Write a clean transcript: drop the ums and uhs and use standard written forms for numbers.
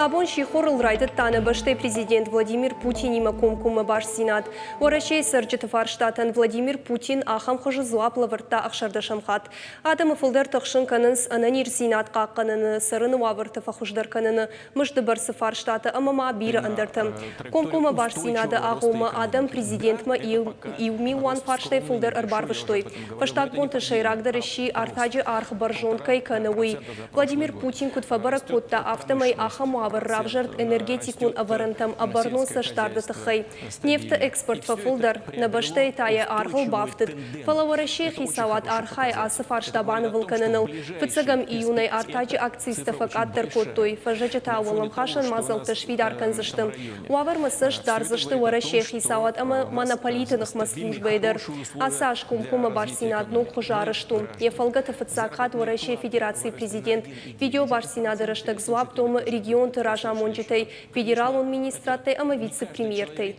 Абон сихорыл райдыдта нӕ бӕстӕйы президент Владимир Путинимӕ комкоммӕ бастдзинад. Уӕрӕсейы цӕрджыты фарстатӕн Владимир Путин ахӕм хуызы дзуапп лӕвӕрдта ӕхсӕрдӕсӕм хатт. Адӕмы фылдӕр тыхсын кӕнынц ӕнӕниздзинад хъахъхъӕныны, цӕрыны уавӕртӕ фӕхуыздӕр кӕныны, мызды бӕрцы фарстатӕ ӕмӕ ма бирӕ ӕндӕртӕ. Комкоммӕ бастдзинады агъоммӕ адӕм президентмӕ иу милуан фарстӕй фылдӕр ӕрбарвыстой. Фӕстаг бонты сӕйрагдӕр сси артаджы аргъ бӕрзонд кӕй кӕны, уый. Владимир Путин куыд фӕбӕрӕг кодта, афтӕмӕй ахӕм уавӕр равзӕрд энергетикон ӕвӕрӕнтӕм ӕбӕрнон цӕстдарды тыххӕй. Нефты экспорт фӕфылдӕр, нӕ бӕстӕйы та йӕ аргъыл бафтыд. Фӕлӕ Уӕрӕсейы хицауад архайы ацы фарста банывыл кӕныныл. Фыццӕгӕм июнӕй артаджы акцизтӕ фӕкъаддӕр кодтой, фӕззӕджы та уӕлӕмхасӕн мадзӕлттӕ сфидар кӕндзысты. Уавӕрмӕ цӕст дардзысты Уӕрӕсейы хицауад ӕмӕ монополиты ныхмӕ службӕйы дӕр. Ацы аз комкоммӕ бастдзинад ног хуызы арӕзт у. Йӕ фӕлгӕты фыццаг хатт Уӕрӕсейы Федерацийы президент видеобастдзинады рӕстӕг дзуапп домы регионты разамонджытӕй, федералон министрадтӕй ӕмӕ вице-премьертӕй.